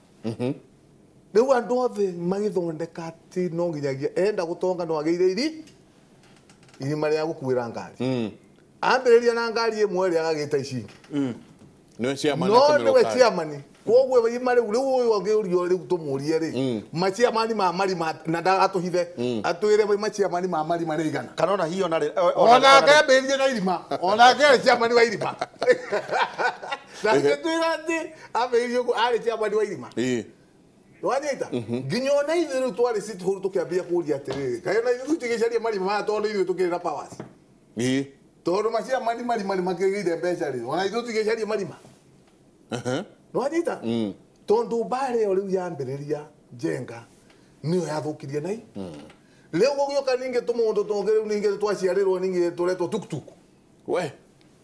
Speaker 3: rĩu andũ othe magĩthondeka atĩ no nginyagia enda gũtonga no agĩire irima rĩa gũkuĩra ngari ambĩrĩria na ngari ĩmwe ĩrĩa agagĩta ici ingĩ
Speaker 1: nĩwe ciamani
Speaker 3: no nĩwe ciamani koguo irima rĩu rĩu ũyũ angĩũrio rĩu tũmũrie rĩ maciamani ma marima na ndagatũhithe atwĩre maciamani ma marima nĩ igana
Speaker 2: kana ona hiyo narĩ
Speaker 3: ona akambĩrĩria na irima ona akĩarĩ ciamani wa irima na akĩtwĩra atĩ ambĩrĩrie ũguo arĩ ciamani wa irima wanyita nginya ona ithuĩ rĩu twarĩ City Hall tũkĩambia kũria atĩrĩrĩ kaĩ ona ithuĩ tũtigĩcaria marima maya tondũ ithuĩ tũkĩrĩ na powers tondũ maciamani marima nĩ makĩgĩire mbeca rĩ ona ithuĩ tũtigĩcaria marima nwanyita tondu mbara ĩyo rĩu yambĩrĩria Njenga nĩyo yathũkirie nai rĩu gũgĩũka ningĩ tũmũndũ tũngĩ rĩu ningĩ twaciarĩrwo ningĩ tũretwo tuktuk
Speaker 1: we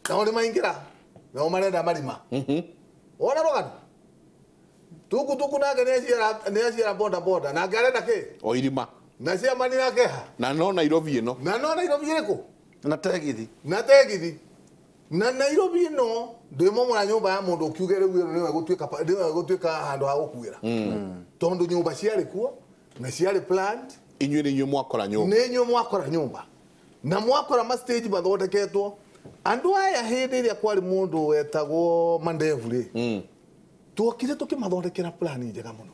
Speaker 3: nao nĩ maingĩra nao marenda marima wona rũgano tukutuku nake nĩ aciara boda boda nake arenda kĩ
Speaker 1: o irima
Speaker 3: na ciamani nake ha
Speaker 1: na no Nairobi ĩno
Speaker 3: na no Nairobi ĩrĩkũ
Speaker 2: na tegithi
Speaker 3: na tegithi na Nairobi ĩno ndwĩmomora nyũmba ya mũndũ ũkiuge rĩu ĩno nĩwe gũtuĩka nĩwe gũtuĩka handũ ha gũkuĩra tondũ nyũmba ciarĩ kuo na ciarĩ planned
Speaker 1: inyuĩ nĩ inyuĩ mwakora nyũmba
Speaker 3: nĩ inyuĩ mwakora nyũmba na mwakora ma stage mathondeketwo andũ aya hĩndĩ ĩrĩa kwarĩ mũndũ wetagwo Mandevu rĩ tuokire tũkĩmathondekera plan njega mũno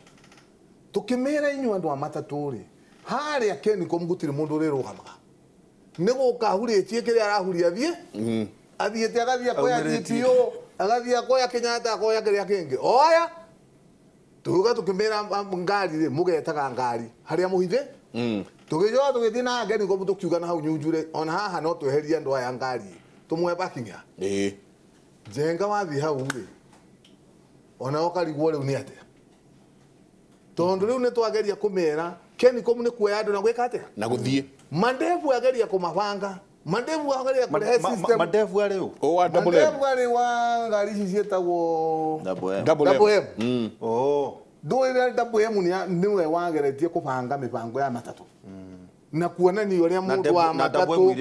Speaker 3: tũkĩmera inyuĩ andũ a matatũ rĩ harĩa Kencom gũtirĩ mũndũ ũrĩrũgamaga nĩ gũka ahurĩtie kĩrĩa arahuria athiĩ athiĩte agathiĩ akoya GPO agathiĩ akoya Kenyatta akoya kĩrĩa kĩngĩ oya tuga tũkĩmera ngari rĩ mũgetaga ngari harĩa mũhithe tũgĩcoka tũgĩthiĩ na Kencom tũkiuga na hau Nyunjure ona haha no tweherie andũ aya ngari tũmwe parking ya Njenga wathiĩ hau rĩ ona ũkarigwo rĩu nĩ atĩa tondũ rĩu nĩ twageria kũmera Kencom nĩ kuoya andũ na gwĩka atĩa
Speaker 1: na gũthiĩ
Speaker 3: Mandevu ageria kũmabanga Mandevu ageria kũrehe system
Speaker 2: Mandevu arĩ ũ
Speaker 1: o wa Double M
Speaker 3: Mandevu arĩ wa ngari ici ciĩtagwo
Speaker 1: Double M
Speaker 2: oh
Speaker 3: ndũĩ Double M nĩwe wageretie kũbanga mĩbango ya matatũ na kuonania ũrĩa mũndũ wa matatũ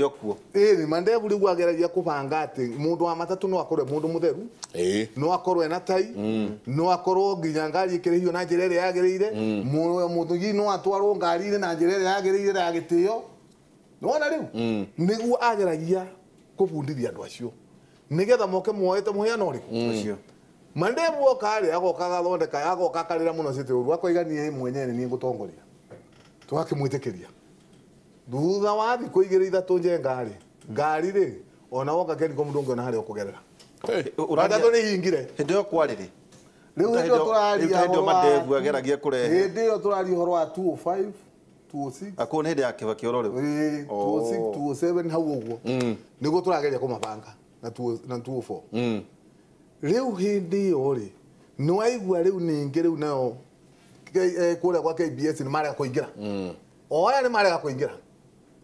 Speaker 3: ĩĩ Mandevu rĩu ageragia kũbanga atĩ mũndũ wa matatũ no akorwo mũndũ mũtheru no akorwo ena tai no akorwo nginya ngari ĩkĩrĩhio na njĩra ĩrĩa yagĩrĩire mũthii no atwarwo ngari-inĩ na njĩra ĩrĩa yagĩrĩire ya gĩtĩo nĩwona rĩu nĩguo ageragia kũbundithia andũ acio nĩgetha moke moete mũhiano ũrĩkũ Mandevu oka rĩ agoka agathondeka agoka akarĩra mũno City Hall akoiga niĩ mwenyewe nĩ niĩ ngũtongoria tũgakĩmwĩtĩkĩria thutha wa thikũ igĩrĩ ithatũ Njenga rĩ ngari rĩ ona woka Kencom ndũngĩona harĩa ũkũgerera matatũ nĩ ihingire
Speaker 2: hĩndĩ ĩyo kwarĩ rĩ
Speaker 3: rĩu hĩndĩ ĩyo tũraria
Speaker 2: hĩndĩ ĩyo Mandevu ageragia kũrehe
Speaker 3: hĩndĩ ĩyo tũraria ũhoro wa 205 206
Speaker 2: akũo nĩ hĩndĩ ya Kibaki oro rĩu
Speaker 3: 206 207 hau ũguo nĩguo tũrageria kũmabanga na 204 rĩu hĩndĩ ĩyo rĩ nĩwaigua rĩu ningĩ rĩu nayo kũrĩa kwa KBS nĩ marega kũingĩra o aya nĩ marega kũingĩra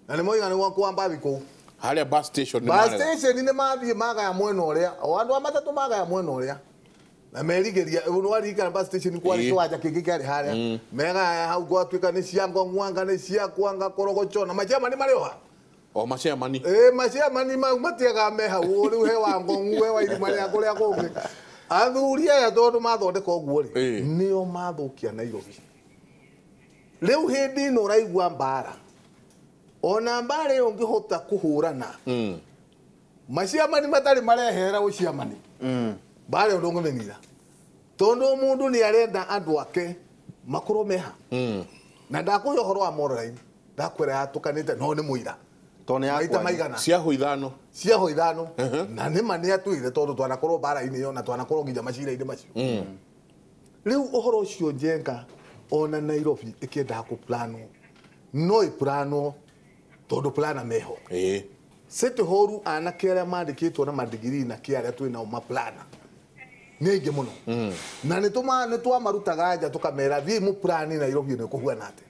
Speaker 3: na nĩ moiga nĩ kwamba kũu
Speaker 1: Harĩa bus station
Speaker 3: bus station nĩ mathiĩ magaya mwena ũrĩa o andũ a matatũ magaya mwena ũrĩa na merigĩria nĩwaririkana bus station kwarĩ kĩwanja kĩngĩ kĩarĩ harĩa megaya hau gwatuĩka nĩ cia Ngong'wanga nĩ cia Kwanga Korogocho na maciamani marĩ oha
Speaker 1: o maciamani
Speaker 3: maciamani mau matiaga me hau rĩu he wa Ngong'u he wa irima rĩa kũrĩa kũngĩ athuri aya tondũ mathondeka ũguo rĩ nĩo mathũkia Nairobi rĩu hĩndĩ ĩno ũraigua mbara ona mbara ĩyo ũngĩhota kũhũrana maciamani matarĩ marehera ũciamani mbara ĩyo ndũngĩmĩnina tondũ mũndũ nĩ arenda andũ ake makorwo meha na ndakũhe ũhoro wa Moroline ndakwĩra yatũkanĩte no nĩ mũira maita maigana
Speaker 1: ciaho ithano
Speaker 3: ciaho ithano na nĩ ma nĩ atwĩrire tondũ twanakorwo mbara-inĩ ĩyo na twanakorwo nginya macira-inĩ macio rĩu ũhoro ũcio Njenga ona Nairobi ĩkĩendaga kũplanwo no ĩplanwo tondũ plana meho City Hall anake arĩa mandĩkĩtwo na madigiri na kĩ arĩa twĩ nao maplana nĩ aingĩ mũno na nĩ twamarutaga nja tũkamera thiĩ mũplani Nairobi nĩ kũhuana atĩa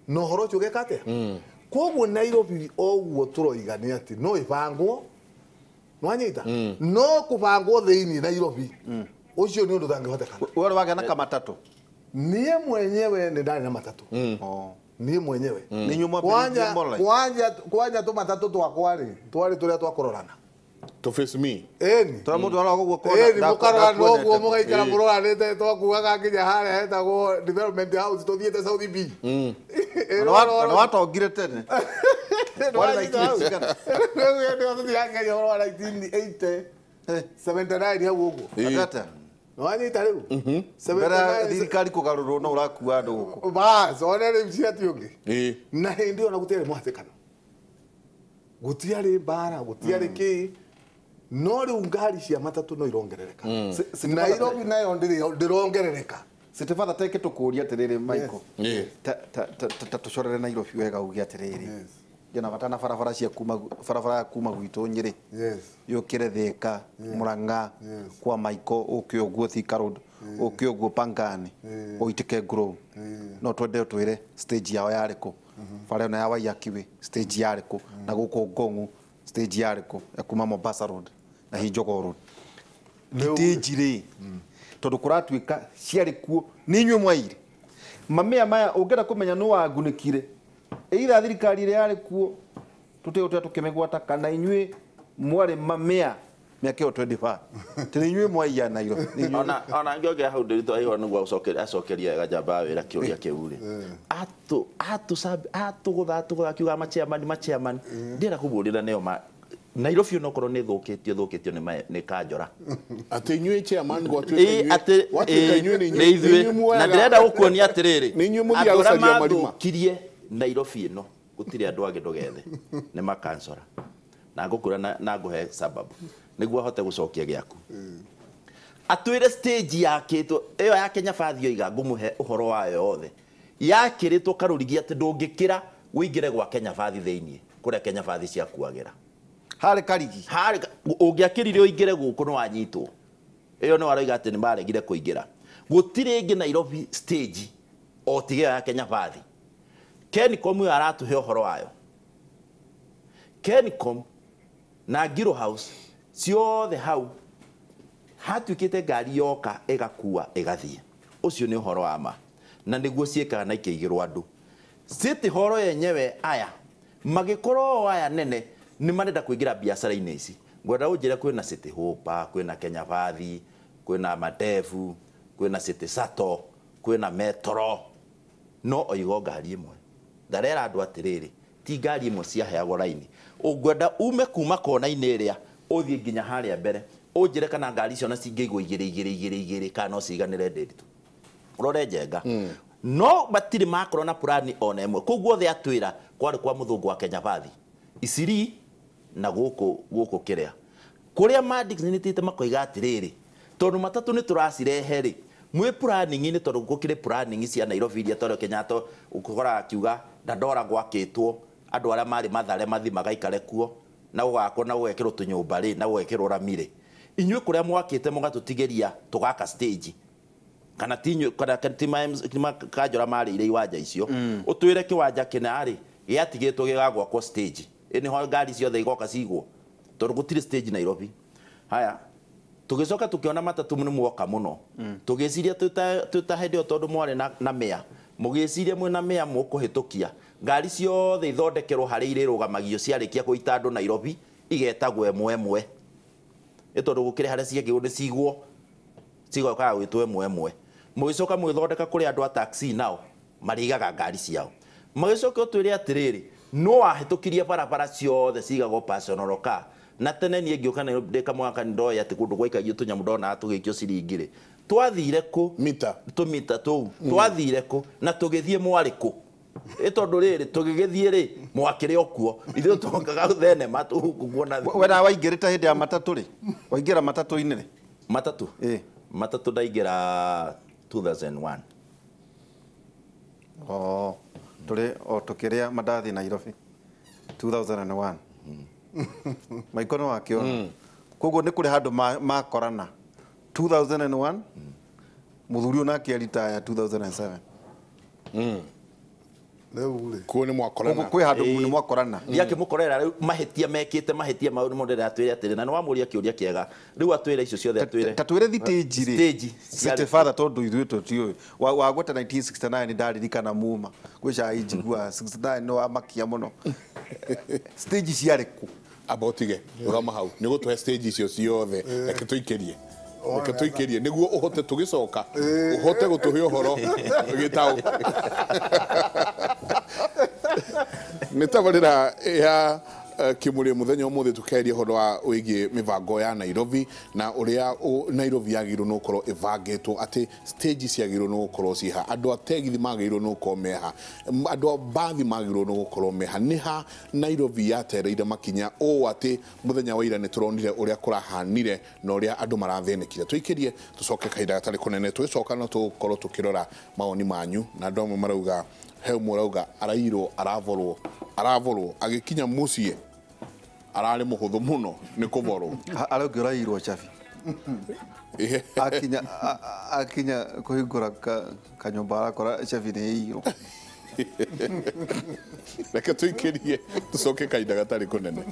Speaker 3: na ũhoro ũcio ũgeka atĩa koguo Nairobi oguo tũroiga nĩ atĩ no ĩbangwo nĩwanyita no kũbangwo thĩinĩ Nairobi ũcio nĩ ũndũ ũtangĩhotekana
Speaker 2: wewe wagĩa na kamatatũ
Speaker 3: niĩ mwenyewe nĩ ndarĩ na matatũ niĩ mwenyewe kwanja tũmatatũ twakwa rĩ twarĩ tũrĩa twakũrorana
Speaker 1: to face me
Speaker 3: ĩni
Speaker 2: tondũ mũndũ aroga ũguo kona
Speaker 3: ĩni mũkarorana ũguo mũgaikara mũroranĩte twakuaga nginya harĩa hetagwo Development House tũthiĩte South B
Speaker 2: na watongire tene warĩ
Speaker 3: ũhoro wa 1980 79 hau ũguo
Speaker 2: atata
Speaker 3: nĩwanyita rĩu
Speaker 2: mbere ya thirikari kũgarũrwo no ũrakua andũ gũkũ
Speaker 3: bas one rĩu ciati ũngĩ na hĩndĩ ĩyo na gũtiarĩ mũhatĩkano gũtiarĩ mbara gũtiarĩ kĩ no rĩu ngari cia matatũ no irongerereka Nairobi nayo ndĩrongerereka
Speaker 2: City Father teke tũkũria atĩrĩrĩ Michael ta tũcorere Nairobi wega uge atĩrĩrĩ ndĩna bata na barabara cia kuma barabara ya kuma gwitũ Nyĩrĩ yũkĩre Thĩka Murang'a kwa Michael ũke ũguo Thika Road ũke ũguo Pangani ũitĩke Grove no twende ũtwĩre stage yao yarĩ kũ bara ĩno ya Waiyaki Way stage yarĩ kũ na gũkũ Ngong'u stage yarĩ kũ ya kuma Mombasa Road na Hinjogo Road stage rĩ tondũ kũratuĩka ciarĩ kuo nĩ inyuĩ mwaire mamĩa maya ũngĩenda kũmenya nũ wangunĩkire either thirikari ĩrĩa yarĩ kuo tũtigũtĩa tũkĩmĩgwata kana inyuĩ mwarĩ mamĩa mĩaka ĩyo 25 tĩ inyuĩ mwaiya Nairobi
Speaker 4: ona ngĩongera hau ndĩritũ aigo nĩguo acokeria wega njamba wĩra kĩũria kĩu rĩ atũgũtha akiuga machairman ndĩrenda kũmũrĩra nĩo Nairobi onokorwo nĩ thũkĩtio nĩ kanjora
Speaker 1: atĩ inyuĩ chairman gwatuĩka inyuĩ nĩ
Speaker 4: ithuĩ na ndĩrenda gũkuonia atĩrĩrĩ
Speaker 1: nĩ inyuĩ mũthiaga gũcaria marima
Speaker 4: mathũkirie Nairobi ĩno gũtirĩ andũ angĩ ndũgethe nĩ makansora na ngũkwĩra na ngũhe sababu nĩguo ahote gũcokia gĩaku atwĩre stage yakĩtwo ĩyo ya Kenya Bathi oiga ngũmũhe ũhoro wayo yothe yakĩrĩtwo karũrigi atĩ ndũngĩkĩra ũingĩre gwa Kenya Bathi thĩinĩ kũrĩa Kenya Bathi ciakuagĩra
Speaker 2: harĩ karigi
Speaker 4: harĩ ũngĩakĩrire ũingĩre gũkũ nĩ wanyitwo ĩyo nĩ waroiga atĩ nĩ maregire kũingĩra gũtirĩ ĩngĩ Nairobi stage o tiga ya Kenya Bathi Kencom ĩyo aratũhe ũhoro wayo Kencom na Ngiro House ciothe hau hatuĩkĩte ngari yoka ĩgakua ĩgathiĩ ũcio nĩ ũhoro wa ma na nĩguo ciĩkaga na ikaigĩrwo andũ City Hall yenyewe aya magĩkorwo aya nene nĩ marenda kũingĩra biacara-inĩ ici ngwenda ũnjĩre kwĩna City Hopper kwĩna Kenya Bathi kwĩna Matefu kwĩna City Sato kwĩna Metro no oigo ngari ĩmwe ndarera andũ atĩrĩrĩ ti ngari ĩmwe ciaheagwo raini ũngwenda ume kuma kona-inĩ ĩrĩa ũthiĩ nginya harĩa mbere ũnjĩre kana ngari icio na cingĩigwo igĩrĩ igĩrĩ igĩrĩ igĩrĩ kana no ciiganĩre Ndĩritũ ũrore Njenga no matirĩ makorwo na purani ona ĩmwe koguo othe atwĩra kwarĩ kwa mũthũngũ wa Kenya Bathi Isiri na gũkũ gũkũ kĩrĩa kũrĩa mandĩkĩte makoiga atĩrĩrĩ tondũ matatũ nĩ tũracirehe rĩ mwĩ planning-inĩ tondũ gũkĩrĩ planning cia Nairobi iria tondũ Kenyatta ũkoraga akiuga Dandora gwakĩtwo andũ arĩa marĩ Mathare mathi magaikare kuo na gũgakwo na gũgekĩrwo tũnyũmba rĩ na gũgekĩrwo rami rĩ inyuĩ kũrĩa mwakĩte mũgatũtigĩria tũgaka stage kana ti inyuĩ kana ti kanjora marĩire iwanja icio ũtwĩre kĩwanja kĩna rĩ gĩatigĩtwo gĩgagwakwo stage Ĩ nĩho ngari ciothe igoka cigwo tondũ gũtirĩ stage Nairobi. Haya, tũgĩcoka tũkĩona matatũ nĩ mwoka mũno, tũgĩciria twĩ ta hĩndĩ ĩyo tondũ mwarĩ na mĩa, mũgĩciria mwĩna mĩa mũkũhĩtũkia ngari ciothe ithondekerwo harĩa irĩrũgamagio ciarĩkia kũita andũ Nairobi, igetagwo ĩmwe ĩmwe, ĩ tondũ gũkĩrĩ harĩa ciagĩrĩirwo nĩ cigwo cigokaga gwĩtwo ĩmwe ĩmwe. Mũgĩcoka mũgĩthondeka kũrĩ andũ a taxi nao marĩigaga ngari ciao. Magĩcoka ũtwĩre atĩrĩrĩ, no wahĩtũkirie barabara ciothe cigagwo personal car. Na tene niĩ ngĩũka Nairobi ndĩ kamwaka nĩ ndoĩ atĩ kũndũ gwaikagio tũnyamũ ndonaga tũgĩikio ciringi rĩ, twathire kũ
Speaker 1: mita
Speaker 4: tũmita tũu twathire kũ na tũgĩthiĩ mwarĩ kũ? Ĩ tondũ rĩrĩ tũgĩgĩthiĩ rĩ, mwakĩrĩ o kuo, ithuĩ twokaga thenema tũgũkũ kuona.
Speaker 2: We na waingĩrĩte hĩndĩ ya matatũ rĩ, waingĩra matatũ-inĩ rĩ?
Speaker 4: Matatũ? Matatũ ndaingĩra 2001.
Speaker 2: Oh, tũrĩ o tũkĩrĩa mandathi Nairobi 2001. Maiko nĩ wakĩona koguo nĩ kũrĩ handũ makorana 2001, mũthuri ũyũ nake aritaya 2007.
Speaker 3: Rĩu rĩ
Speaker 1: kuo nĩ mwakorana.
Speaker 2: Koguo kwĩ handũ nĩ mwakorana.
Speaker 4: Ndiakĩmũkorera rĩu mahĩtia mekĩte, mahĩtia mau nĩmo ndĩrenda atwĩre atĩrĩ, na nĩ wamũria kĩũria kĩega, rĩu atwĩre icio ciothe atwĩre.
Speaker 2: Ta twĩre thitĩnji rĩ.
Speaker 4: Stage
Speaker 2: City father, tondũ ithuĩ tũtiũĩ. Wagweta 1969, ndaririkana muma gwĩ cai njiguaga 69 nĩ wamakia mũno. Stage ciarĩ kũ?
Speaker 1: Amba ũtige rũgama hau, nĩ gũtũhe stage icio ciothe. Reke tũikĩrie, reke tũikĩrie nĩguo ũhote tũgĩcoka ũhote gũtũhe ũhoro gĩtaũ. Nĩ tabarĩra ya Kĩmũrĩ mũthenya ũmũthĩ, tũkĩaria ũhoro wa wĩgiĩ mĩbango ya Nairobi na ũrĩa Nairobi yagĩrĩirwo nĩ gũkorwo ĩbangĩtwo, atĩ stage ciagĩrĩirwo nĩ gũkorwo ciha, andũ a tegithi magĩrĩirwo nĩ gũkorwo meha, andũ a mbathi magĩrĩirwo nĩ gũkorwo meha, nĩ ha Nairobi yatereire makinya ũũ atĩ mũthenya wa ira nĩ tũronire ũrĩa kũrahanire na ũrĩa andũ marathĩnĩkire. Tũikĩrie, tũcoke kahinda gatarĩ kũnene. Tũgĩcoka no tũgũkorwo tũkĩrora mawoni manyu, na andũ amwe marauga, he ũmwe ũrauga arairwo araborwo, araborwo agĩkinya mũciĩ ararĩ mũhũthũ mũno nĩ kũborwo.
Speaker 2: Arĩa ũngĩ ũrairwo cabi akinya akinya kũhingũra kanyũmba arakora cabi nĩ ĩirwo.
Speaker 1: Reke tũikĩrie, tũcoke kahinda gatarĩ kũnene.